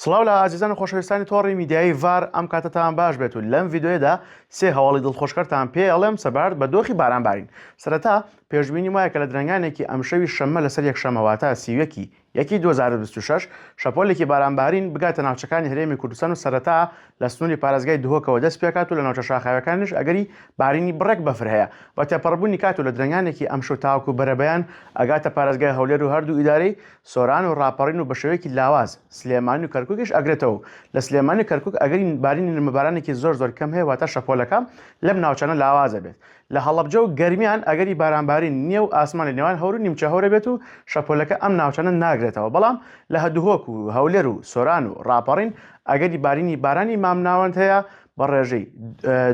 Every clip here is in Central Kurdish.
سڵاو لە ئازیزان و خۆشەویستانی تۆڕی میدیایی ڤار ئەم کاتەتان باش بێت و لەم ڤیدیۆیەدا سێ هەواڵی دڵخۆشکەرتان پێ ئەڵێم سەبارەت بە دۆخی بارانبارین سەرەتا پێشبینی وایە کە لە درەنگانێکی ئەمشەوی شەممە لەسەر یەکشەممە واتە 31 یەکی 2026 شەپۆلێکی بارانبارین بگاتە ناوچەکانی هەرێمی کوردستان و سەرەتا لە سنووری پارێزگای دهۆکەوە دەست پێکات و لە ناوچە شاخاویەکانیش ئەگەری بارینی بڕێک بەفر هەیە بە تێپەڕبوونی کات و لە درەنگانێکی ئەمشەو تاوەکو بەرەبەیان ئەگاتە پارێزگای هەولێر و هەردوو ئیدارەی سۆران و ڕاپەڕین و بەشێوەیەکی لاواز سلێمانی و کەرکوکیش ئەگرێتەوە و لە سلێمانی و کەرکوک ئەگەری بارینی نمەبارانێکی زۆر زۆر کەم هەیە واتە شەپۆلەکە لەم ناوچانە لاواز ئەبێت. لە هەڵەبجە و گەرمیان ئەگەری بارانبارین نییە و ئاسمان لە نێوان هەور و نیمچە هەورە بێت و شەپۆلەکە ئەم ناوچانە ناگرێتەوە بەڵام لە دهۆک و هەولێر و سۆران و ڕاپەڕین ئەگەری بارینی بارانی مامناوەند هەیە بە ڕێژەی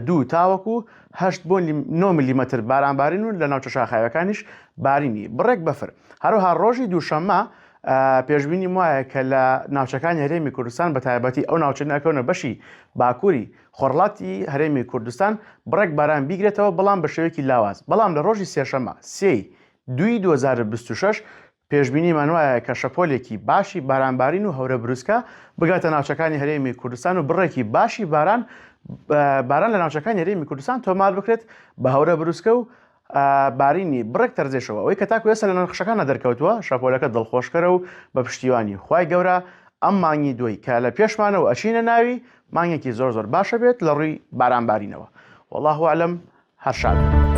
دوو تاوەکو هەشت بۆ نۆ ملیمەتر بارانبارین و لە ناوچە شاخاویەکانیش بارینی بڕێک بەفر. هەروەها ڕۆژی دووشەممە پێشبینیم وایە کە لە ناوچەکانی هەرێمی کوردستان بە تایبەتی ئەو ناوچانە ئەکەونە بەشی باکووری خۆرهەڵاتی هەرێمی کوردستان بڕێک باران بیگرێتەوە بەڵام بە شێوەیەکی لاواز بەڵام لە ڕۆژی سێشەممە سێی دووی 2026 پێشبینیمان وایە کە شەپۆلێکی باشی بارانبارین و هەورە بروسکە بگاتە ناوچەکانی هەرێمی کوردستان و بڕێکی باشی باران باران لە ناوچەکانی هەرێمی کوردستان تۆمار بکرێت بە هەورە بروسکە و بارینی بڕێک تەرزێشەوە ئەوەی کە تاکو ئێستا لە نەخشەکانە دەرکەوتووە شەپۆلەکە دڵخۆشکەرە و بە پشتیوانی خوای گەورە ئەم مانگی دووی کە لە پێشمانەوە ئەچینە ناوی مانگێکی زۆر زۆر باشە بێت لە ڕووی بارانبارینەوە والله اعلم هەر شاد.